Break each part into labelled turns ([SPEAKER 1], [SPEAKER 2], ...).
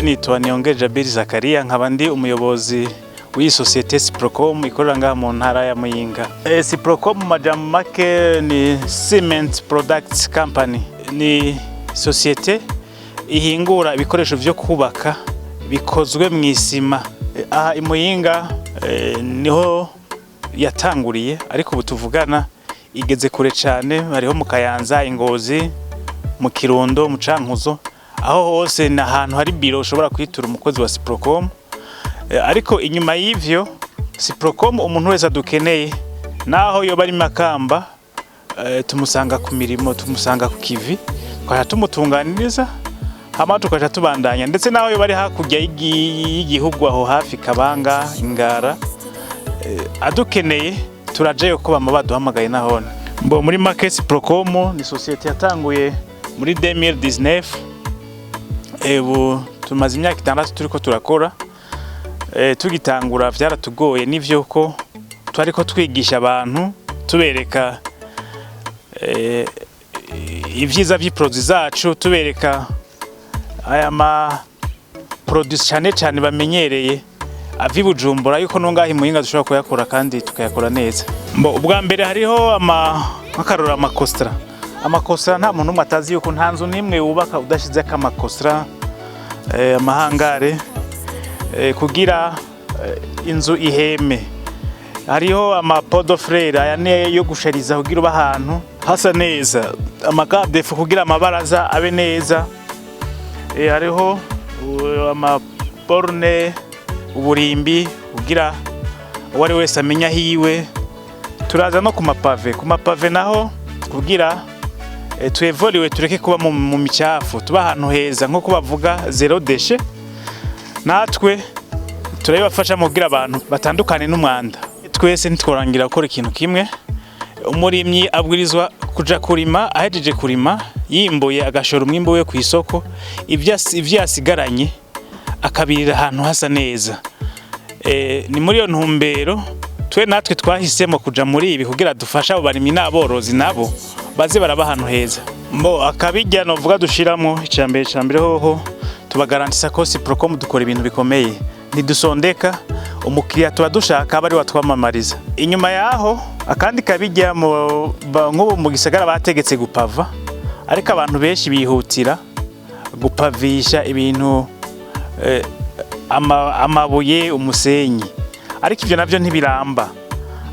[SPEAKER 1] Nitwa Niyongeje Jabiri Zakaria, nkaba ndi umuyobozi w'iyi sosiyete Siprocom ikorera ngaha mu ntara ya Muyinga. Siprocom mu majambo make ni Cement Products Company, ni sosiyete ihingura ibikoresho vyo kubaka bikozwe mu isima. Aha i Muyinga niho yatanguriye, ariko ubu tuvugana igeze kure cane, hariho mu Kayanza, Ingozi, mu Kirundo, mu Cankuzo, aho hose ni ahantu hari biro ushobora kwitura umukozi wa Siprocom. Ariko inyuma y'ivyo, Siprocom umuntu wese adukeneye, naho yoba ari Makamba, tumusanga ku mirimo, tumusanga ku kivi, tukaja tumutunganiriza, hama tukaja tubandanya. Ndetse naho yoba ari hakurya y'igihugu, aho hafi Kabanga, Ingara, adukeneye turajayo ko bama baduhamagaye nahone. Mbo muri make, Siprocom ni sosiyete yatanguye muri 2019, ubu tumaze imyaka 6 turiko turakora. Tugitangura vyaratugoye nivyo, ko twariko twigisha abantu, tubereka ivyiza vy'i produits zacu, tubereka aya ma produits cane cane bamenyereye ava i Bujumbura, yuko no ngaha i Muyinga dushobora kuyakora kandi tukayakora neza. Mbo ubwa mbere hariho ama nk'akarorero amakostra. Amakostra, nta muntu n'umwe atazi yuko nta nzu n'imwe wubaka udashizeko amakostra, amahangare, kugira inzu iheme. Hariho ama pots de fleurs, aya ni yo gushariza kugira uba ahantu hasa neza, ama garde-fous kugira amabaraza abe neza. Hariho ama bornes, uburimbi, kugira uwo ari wese amenya hiwe. Turaza no ku mapave. Ku mapave naho kugira twevoriwe, tureke kuba mu micafu, tuba ahantu heza, nk'uko bavuga zéro déchet. Natwe turabibafasha mu kugira abantu batandukane n'umwanda. Twese ntitworangira gukora ikintu kimwe. Umurimyi abwirizwa kuja kurima, ahejeje kurima, yimbuye, agashora umwimbu we ku isoko, ivyo yasigaranye akabirira ahantu hasa neza. Ni muri iyo ntumbero twe natwe twahisemo kuja muri ibi, kugira dufashe abo barimyi n'aborozi nabo baze baraba ahantu heza. Mbo akabirya novuga dushiramwo, icambere, icambere hoho tubagarantisa ko Siprocom dukora ibintu bikomeye, ntidusondeka umukiriya, tuba dushaka aba ari watwamamariza. Inyuma yaho, akandi kabirya, nk'ubu mu gisagara bategetse gupava, ariko abantu benshi bihutira gupavisha ibintu amabuye, umusenyi, ariko ivyo navyo ntibiramba.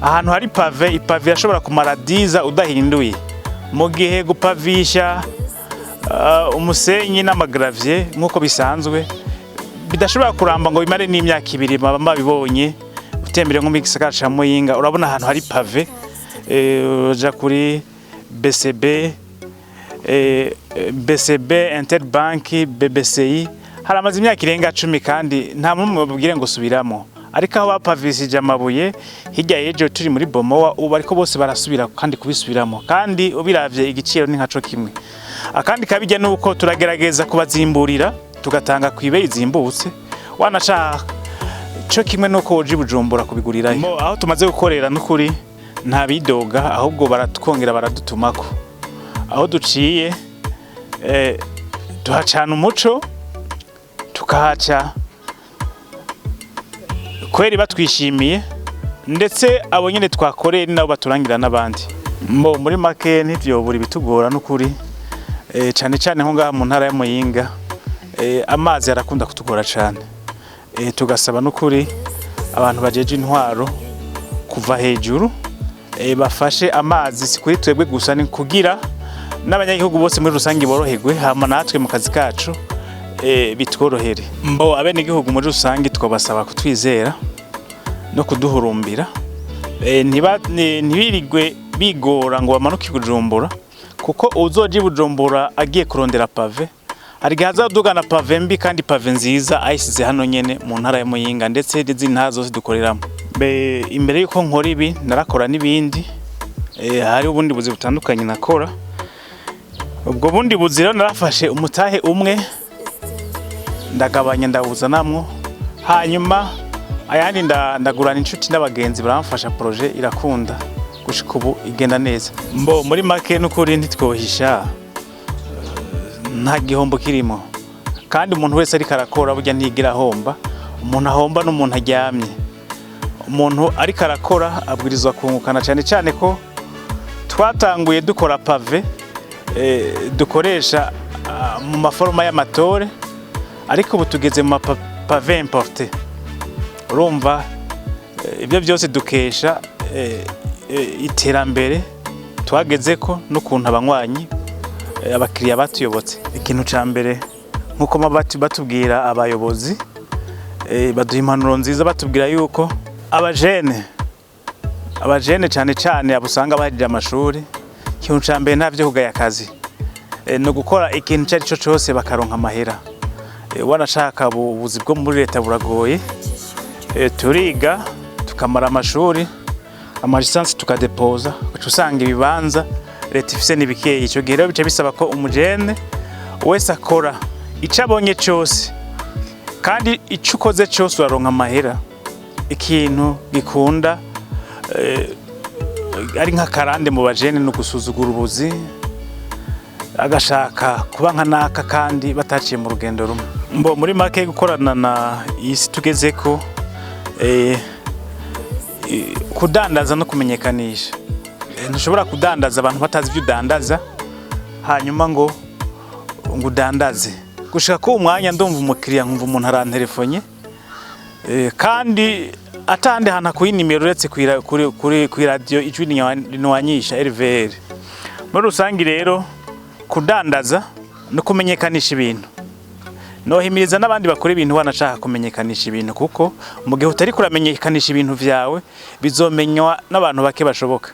[SPEAKER 1] Ahantu hari pavé, i pavé irashobora kumara 10 ans udahinduye, mu gihe gupavisha umusenyi n'ama gravier nk'uko bisanzwe bidashobora kuramba ngo bimare n'imyaka 2. Baba babibonye, utembere nko mu gisagara ca Muyinga, urabona ahantu hari pavé, uja kuri BCB, BCB, Interbank, BBCI, haramaze imyaka irenga 10 kandi nta n'umwe babwire ngo subiramo. Ariko aho bapavisije amabuye hirya y'ejo turi muri Bomowa, ubu ariko bose barasubira kandi kubisubiramo, kandi ubiravye igiciro ni nkaco kimwe. Akandi kabijya nuko turagerageza kubazimburira, tugatanga kw'ibeyi zimbutse, wanashaka co kimwe nuko woja i Bujumbura kubigurirayo. Aho tumaze gukorera, n'ukuri nta bidoga, ahubwo baratwongera baradutumako. Aho duciye tuhacana umuco, tukahaca kweri batwishimiye, ndetse abo nyene twakoreye ni nabo baturangira n'abandi. Mbo muri make ntivyobura ibitugora n'ukuri, cane cane nko ngaha mu ntara ya Muyinga, amazi arakunda kutugora cane. Tugasaba n'ukuri abantu bajeje intwaro kuva hejuru bafashe amazi, si kuri twebwe gusa, ni kugira n'abanyagihugu bose muri rusange boroherwe, hama natwe mu kazi kacu bitworohere. Mbo abenegihugu muri rusange twabasaba kutwizera no kuduhurumbira, ntibirigwe bigora ngo bamanuke i Bujumbura, kuko uzoja i Bujumbura agiye kurondera pavé, hari igihe azadugana pavé mbi kandi pavé nziza ayisize hano nyene mu ntara ya Muyinga, ndetse n'izindi ntara zose dukoreramo. Imbere yuko nkora ibi narakora n'ibindi, hari ubundi buzi butandukanye nakora. Ubwo bundi buzi rero narafashe umutahe umwe ndagabanya, ndawuzanamwo, hanyuma ayandi ndagurana inshuti n'abagenzi baramfasha, projet irakunda, gushika ubu igenda neza. Mbo muri make n'ukuri ntitwohisha, nta gihombo kirimo. Kandi umuntu wese ariko arakora burya ntigira ahomba. Umuntu ahomba n'umuntu aryamye. Umuntu ariko arakora abwirizwa kungukana, cyane cyane ko twatanguye dukora pavé dukoresha mu ma forme y'ama tôle, ariko ubu tugeze mu ma pavé importé. Urumva, ibyo byose dukesha iterambere twageze ko n'ukuntu abanywanyi, abakiriya batuyobotse. Ikintu ca mbere, nk'uko batubwira abayobozi, baduha impanuro nziza, batubwira yuko abajene cyane cyane abo usanga bahejeje amashuri, ikintu ca mbere nta vyo kugaya akazi, ni ugukora ikintu icyo ari cyo cyose bakaronka amahera. Wanashaka ubuzi bwo muri leta buragoye. Turiga tukamara amashuri, ama licence tukadepoza, uca usanga ibibanza leta ifise ni bikeyi. Ico gihe rero bica bisaba ko umujene wese akora ico abonye cyose, kandi ico ukoze cyose uraronka amahera. Ikintu gikunda ari nk'akarande mu bajene ni ugusuzugura ubuzi, agashaka kuba nka naka kandi bataciye mu rugendo rumwe. Mbo muri make, gukorana na iyi si tugezeko, kudandaza no kumenyekanisha. Ntushobora kudandaza abantu batazi ibyo udandaza, hanyuma ngo udandaze. Gushika ko umwanya ndumva umukiriya, nkumva umuntu aranterefonye, kandi atandi hantu akuye nimero uretse kuri radio Ijwi Rinwanyisha RVR. Muri rusangi rero, kudandaza no kumenyekanisha ibintu, nohimiriza n'abandi bakora ibintu banashaka kumenyekanisha ibintu, kuko mu gihe utari kuramenyekanisha ibintu vyawe, bizomenywa n'abantu bake bashoboka.